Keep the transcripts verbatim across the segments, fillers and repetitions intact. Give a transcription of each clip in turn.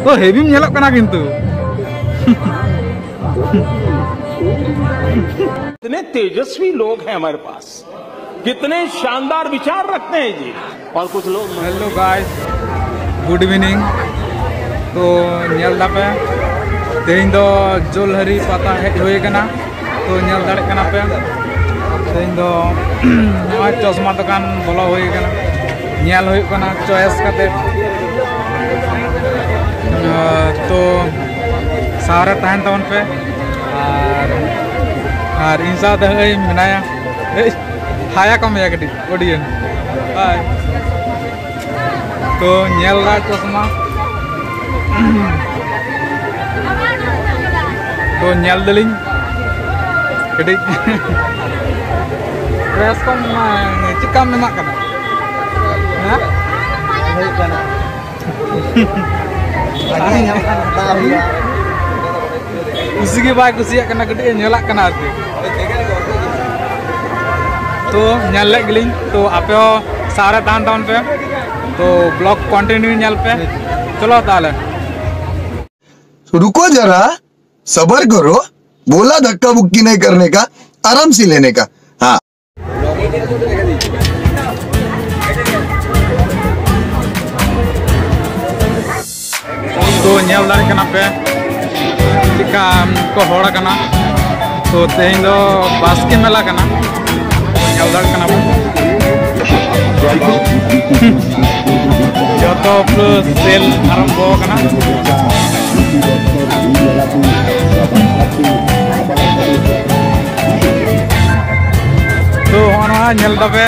ᱛᱚ ᱦᱮᱵᱤᱢ ᱧᱮᱞᱚᱜ ᱠᱟᱱᱟ ᱠᱤᱱᱛᱩ᱾ इतने तेजस्वी लोग हैं हमारे पास, कितने शानदार विचार रखते हैं जी। और कुछ लोग हेलो गाइस, गुड इवनिंग। तो ᱧᱮᱞ ᱫᱟᱯᱮ, ᱛᱮᱦᱮᱧ ᱫᱚ ᱡᱳᱞᱦᱟᱹᱨᱤ ᱯᱟᱛᱟ ᱦᱮᱡ ᱦᱩᱭ ᱟᱠᱟᱱᱟ᱾ ᱛᱚ ᱧᱮᱞ ᱫᱟᱲᱮᱭᱟᱜ ᱠᱟᱱᱟ ᱯᱮ, ᱛᱮᱦᱮᱧ ᱫᱚ ᱱᱚᱜᱼᱚᱭ ᱪᱚᱥᱢᱟ ᱫᱚᱠᱟᱱ ᱵᱚᱞᱚ ᱦᱩᱭ ᱟᱠᱟᱱᱟ, ᱧᱮᱞ ᱦᱩᱭᱩᱜ ᱠᱟᱱᱟ ᱪᱚᱭᱮᱥ ᱠᱟᱛᱮ᱾ ᱛᱚ ᱥᱟᱶᱨᱮ ᱛᱟᱦᱮᱱ ᱛᱟᱵᱚᱱ ᱯᱮ᱾ ᱟᱨ ᱟᱨ ᱤᱧ ᱥᱟᱶᱛᱮ ᱦᱚᱸᱜᱼᱚᱭ ᱢᱮᱱᱟᱭᱟ᱾ ᱮᱭ, ᱦᱟᱭᱟ ᱠᱚ ᱢᱮᱭᱟ ᱠᱟᱹᱴᱤᱡ ᱚᱰᱤᱭᱮᱱᱥ᱾ ᱦᱟᱭ᱾ ᱛᱚ ᱧᱮᱞ ᱫᱟ ᱪᱚᱥᱢᱟ᱾ ᱛᱚ ᱧᱮᱞ ᱫᱟᱞᱤᱧ ᱠᱟᱹᱴᱤᱡ᱾ ᱯᱨᱮᱥ ᱠᱚᱢ, ᱪᱮᱫᱠᱟᱢ ᱮᱢᱟᱜ ᱠᱟᱱᱟ? ᱦᱮᱸ? ᱦᱩᱭᱩᱜ ᱠᱟᱱᱟ᱾ ᱟᱹᱰᱤ ᱧᱟᱢ ᱠᱷᱟᱱ ᱦᱟᱛᱟᱣ ᱦᱩᱭᱩᱜᱼᱟ᱾ ᱠᱩᱥᱤ ᱜᱮ ᱵᱟᱭ ᱠᱩᱥᱤᱭᱟᱜ ᱠᱟᱱᱟ, ᱠᱟᱹᱴᱤᱡ ᱮ ᱧᱮᱞᱟᱜ ᱠᱟᱱᱟ ᱟᱨᱠᱤ᱾ ᱛᱚ ᱧᱮᱞ ᱞᱮᱫ ᱜᱮᱞᱤᱧ, ᱛᱚ ᱟᱯᱮ ᱦᱚᱸ ᱥᱟᱶᱨᱮ ᱛᱟᱦᱮᱱ ᱛᱟᱵᱚᱱ ᱯᱮ᱾ ᱛᱚ ᱵᱞᱚᱜ ᱠᱚᱱᱴᱤᱱᱤᱭᱩ ᱧᱮᱞ ᱯᱮ᱾ ᱪᱚᱞᱚ ᱛᱟᱦᱚᱞᱮ᱾ रुको जरा, सबर करो। बोला धक्का मुक्की नहीं करने का, आराम से लेने का। हाँ। ᱛᱚ ᱧᱮᱞ ᱫᱟᱲᱮᱭᱟᱜ ᱠᱟᱱᱟ ᱯᱮ ᱪᱮᱫᱠᱟ ᱠᱚ ᱦᱚᱲ ᱠᱟᱱᱟ᱾ ᱛᱚ ᱛᱮᱦᱮᱧ ᱫᱚ ᱵᱟᱥᱠᱮ ᱢᱮᱞᱟ ᱠᱟᱱᱟ, ᱧᱮᱞ ᱫᱟᱲᱮᱭᱟᱜ ᱠᱟᱱᱟ ᱯᱮ᱾ ᱡᱚᱛᱚ ᱯᱩᱨᱟᱹ ᱥᱮᱞ ᱟᱨᱟᱢᱵᱷᱚ ᱟᱠᱟᱱᱟ᱾ ᱛᱚ ᱦᱚᱸᱜᱼᱚ ᱱᱚᱣᱟ ᱧᱮᱞ ᱛᱟᱯᱮ,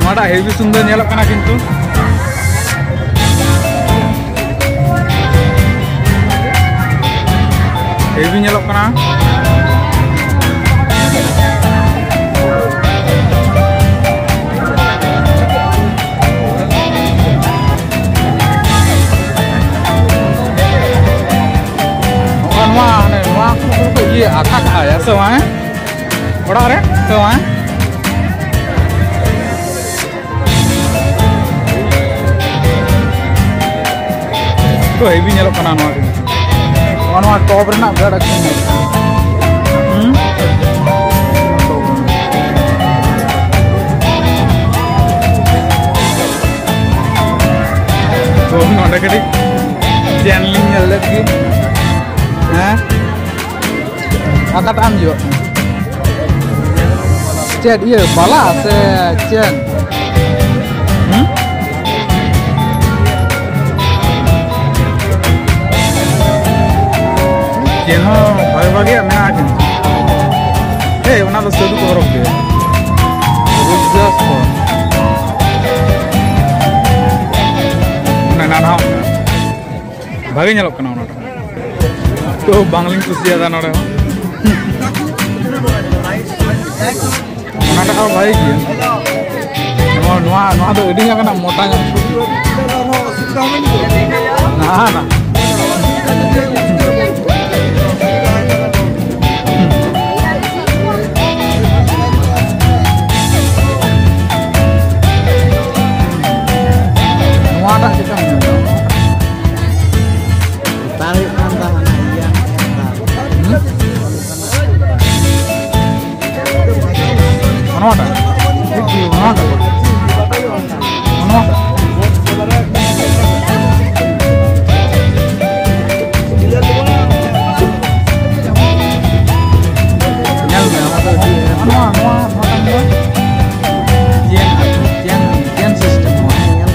ᱱᱚᱣᱟᱴᱟᱜ ᱦᱮᱵᱤ ᱥᱩᱱᱫᱚᱨ ᱧᱮᱞᱚᱜ ᱠᱟᱱᱟ ᱠᱤᱱᱛᱩ᱾ ᱦᱮᱵᱤ ᱧᱮᱞᱚᱜ ᱠᱟᱱᱟ᱾ ᱱᱚᱜᱼᱚ ᱱᱚᱣᱟ, ᱦᱟᱱᱮ ᱱᱚᱣᱟ ᱠᱚ ᱤᱭᱟᱹ ᱟᱠᱟ ᱠᱟᱜᱼᱟ, ᱦᱮᱸ ᱥᱮ ᱵᱟᱝ? ᱚᱲᱟᱜ ᱨᱮ ᱥᱮ ᱵᱟᱝ? ᱛᱚ ᱦᱮᱵᱤ ᱧᱮᱞᱚᱜ ᱠᱟᱱᱟ ᱱᱚᱣᱟ ᱜᱮ᱾ ᱱᱚᱣᱟ, ᱱᱚᱣᱟ top ᱨᱮᱱᱟᱜ brand ᱟᱹᱠᱷᱨᱤᱧ ᱧᱮᱞᱚᱜ ᱠᱟᱱᱟ᱾ ᱦᱩᱸ? ᱛᱚ ᱱᱚᱰᱮ ᱠᱟᱹᱴᱤᱡ chain ᱞᱤᱧ ᱧᱮᱞ ᱞᱮᱫ ᱜᱮ᱾ ᱦᱮᱸ? ᱚᱠᱟᱴᱟᱜ ᱮᱢ ᱡᱚᱜ? ᱪᱮᱫ ᱤᱭᱟᱹ ᱵᱟᱞᱟ ᱥᱮ ᱪᱮᱱ? ᱦᱩᱸ? ᱪᱮᱱ ᱦᱚᱸ ᱵᱷᱟᱜᱮ ᱵᱷᱟᱜᱮᱭᱟᱜ ᱢᱮᱱᱟᱜᱼᱟ ᱠᱤᱱᱛᱩ᱾ ᱦᱮᱸ, ᱚᱱᱟ ᱫᱚ ᱥᱟᱹᱨᱩ ᱠᱚ ᱦᱚᱨᱚᱜ ᱜᱮᱭᱟ᱾ ᱨᱩᱯᱡᱟᱥ ᱠᱚ᱾ ᱚᱱᱟ ᱱᱟᱱᱦᱟ ᱵᱷᱟᱜᱮ ᱧᱮᱞᱚᱜ ᱠᱟᱱᱟ ᱚᱱᱟᱴᱟᱜ᱾ ᱛᱚ ᱵᱟᱝᱞᱤᱧ ᱠᱩᱥᱤᱭᱟᱫᱟ ᱱᱚᱰᱮ ᱦᱚᱸ᱾ ᱚᱱᱟᱴᱟᱜ ᱦᱚᱸ ᱵᱷᱟᱜᱮ ᱜᱮᱭᱟ᱾ ᱱᱚᱣᱟ, ᱱᱚᱣᱟ, ᱱᱚᱣᱟ ᱫᱚ ᱟᱹᱰᱤ ᱧᱚᱜ ᱠᱟᱱᱟ, ᱢᱚᱴᱟ ᱧᱚᱜ᱾ ᱱᱟ, ᱱᱟ᱾ ᱱᱚᱣᱟᱴᱟᱜ ᱪᱮᱫᱠᱟᱢ ᱧᱮᱞ ᱮᱫᱟ? ᱵᱟᱝ ᱦᱩᱭᱩᱜ ᱠᱟᱱ ᱛᱟᱵᱚᱱᱟ, ᱤᱭᱟᱹ᱾ ᱦᱩᱸ? ᱱᱚᱣᱟᱴᱟᱜ? ᱱᱚᱣᱟᱴᱟᱜ? ᱱᱚᱣᱟᱴᱟᱜ? ᱧᱮᱞ ᱢᱮ, ᱚᱱᱟ ᱫᱚ ᱟᱹᱰᱤ, ᱱᱚᱣᱟ, ᱱᱚᱣᱟ, ᱱᱚᱣᱟ ᱠᱟᱱ ᱜᱮᱭᱟ᱾ ᱪᱮᱱ ᱟᱨᱠᱤ, ᱪᱮᱱ, ᱪᱮᱱ system ᱱᱚᱣᱟ᱾ ᱧᱮᱞ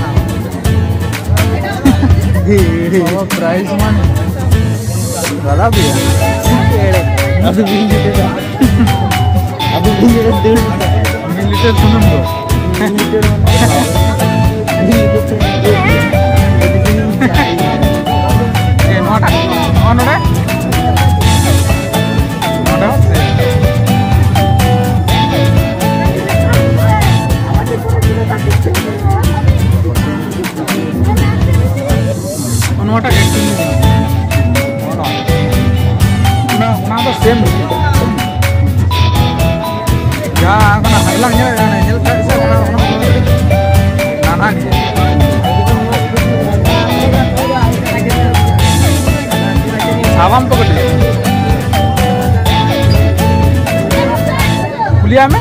ᱢᱮ᱾ ᱵᱟᱵᱟ, price ᱢᱟᱱᱮ ᱫᱟᱫᱟ ᱵᱷᱤᱭᱟ᱾ ᱮᱲᱮ᱾ ᱟᱫᱚ ᱵᱤᱱ ᱡᱩᱛᱮ ᱫᱟ᱾ ᱟᱫᱚ ᱵᱤᱱ ᱡᱩᱛᱮ ᱫᱟᱹᱲ᱾ ᱢᱤᱫ ᱞᱤᱴᱟᱨ ᱥᱩᱱᱩᱢ ᱫᱚ᱾ ᱢᱤᱫ ᱞᱤᱴᱟᱨ ᱥᱩᱱᱩᱢ ᱫᱚ᱾ ᱮ, ᱱᱚᱣᱟᱴᱟᱜ᱾ ᱱᱚᱣᱟ ᱱᱚᱰᱮ᱾ ᱱᱚᱰᱮ ᱦᱚᱸ ᱥᱮ᱾ ᱱᱚᱣᱟᱴᱟᱜ ᱜᱮ ᱮᱠᱴᱩ ᱧᱚᱜ ᱜᱮᱭᱟ᱾ ᱚᱱᱟ, ᱚᱱᱟ ᱫᱚ same᱾ ᱡᱟᱦᱟᱸ ᱚᱱᱟ ᱦᱟᱨᱞᱟᱝ ᱧᱮᱞ, ᱧᱮᱞ ᱠᱟᱜ ᱥᱮ, ᱚᱱᱟ, ᱚᱱᱟ ᱫᱚ ᱱᱟᱱᱦᱟ ᱜᱮᱭᱟ᱾ ᱟᱢ ᱫᱚ ᱠᱟᱹᱴᱤᱡ ᱠᱩᱞᱤᱭᱟᱭ ᱢᱮ,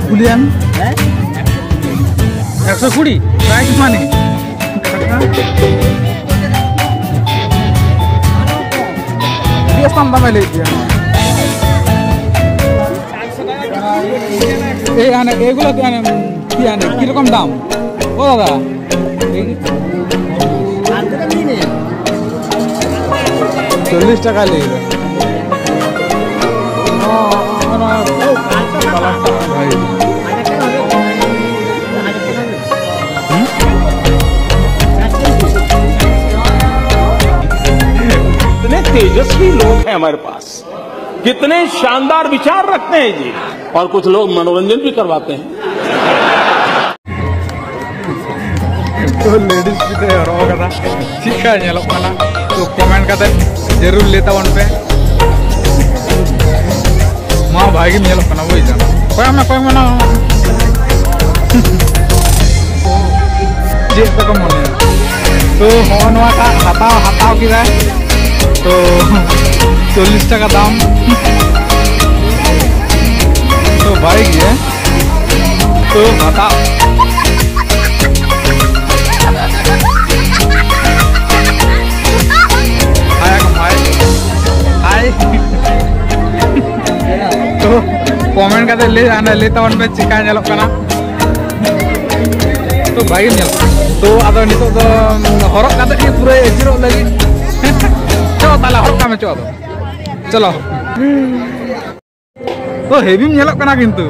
ᱠᱩᱞᱤᱭᱟᱭ ᱢᱮ᱾ ᱮᱠᱥᱚ ᱠᱩᱲᱤ prize money. ᱵᱮᱥ ᱫᱟᱢ ᱫᱟᱢᱮ ᱞᱟᱹᱭᱮᱫ ᱜᱮᱭᱟ᱾ এই আনে এগুলো কি আনে, কি আনে, কিরকম দাম? ও দাদা, এই চল্লিশ টাকা লেগে গেল। ও, ও, ও, ও, কালারটা ভাই। হুম? इतने तेजस्वी लोग हैं हमारे पास, कितने शानदार विचार रखते हैं जी। और कुछ लोग मनोरंजन भी करवाते हैं। ᱛᱚ ᱞᱮᱰᱤᱥ ᱡᱩᱛᱟᱹᱭ ᱦᱚᱨᱚᱜ ᱟᱠᱟᱫᱟ, ᱪᱮᱫᱠᱟ ᱧᱮᱞᱚᱜ ᱠᱟᱱᱟ? ᱛᱚ ᱠᱚᱢᱮᱱᱴ ᱠᱟᱛᱮ ᱡᱟᱹᱨᱩᱲ ᱞᱟᱹᱭ ᱛᱟᱵᱚᱱ ᱯᱮ᱾ ᱢᱟ ᱵᱷᱟᱜᱮ ᱜᱮᱢ ᱧᱮᱞᱚᱜ ᱠᱟᱱᱟ, ᱵᱩᱡ ᱫᱟᱢ᱾ ᱠᱚᱭᱚᱜ ᱢᱮ, ᱠᱚᱭᱚᱜ ᱢᱮ ᱱᱟ᱾ ᱪᱮᱫ ᱛᱟᱠᱚ ᱢᱚᱱᱮᱭᱟ? ᱛᱚ ᱦᱚᱸᱜᱼᱚ ᱱᱚᱣᱟᱴᱟᱜ ᱦᱟᱛᱟᱣ, ᱦᱟᱛᱟᱣ ᱠᱮᱫᱟ᱾ ᱛᱚ ᱪᱚᱞᱞᱤᱥ ᱴᱟᱠᱟ ᱫᱟᱢ᱾ ᱛᱚ ᱵᱷᱟᱜᱮ ᱜᱮᱭᱟ᱾ ᱛᱚ ᱦᱟᱛᱟᱣ᱾ ᱦᱟᱭ ᱟᱠᱚ ᱵᱷᱟᱭ᱾ ᱦᱟᱭ᱾ ᱛᱚ ᱠᱚᱢᱮᱱᱴ ᱠᱟᱛᱮ ᱞᱟᱹᱭ, ᱦᱟᱱᱮ ᱞᱟᱹᱭ ᱛᱟᱵᱚᱱ ᱯᱮ ᱪᱮᱠᱟ ᱧᱮᱞᱚᱜ ᱠᱟᱱᱟ᱾ ᱛᱚ ᱵᱷᱟᱜᱮ ᱧᱮᱞᱚᱜ ᱠᱟᱱᱟ᱾ ᱛᱚ ᱟᱫᱚ ᱱᱤᱛᱚᱜ ᱫᱚ ᱦᱚᱨᱚᱜ ᱠᱟᱛᱮ ᱜᱮ ᱯᱩᱨᱟᱹ ᱟᱹᱪᱩᱨᱚᱜ ᱞᱟᱹᱜᱤᱫ᱾ ᱪᱚ ᱛᱟᱦᱞᱮ ᱦᱚᱨᱚᱜ ᱠᱟᱜ ᱢᱮ, ᱪᱚ ᱟᱫᱚ᱾ ᱪᱚᱞᱚ᱾ ᱛᱚ ᱦᱮᱵᱤᱢ ᱧᱮᱞᱚᱜ ᱠᱟᱱᱟ ᱠᱤᱱᱛᱩ᱾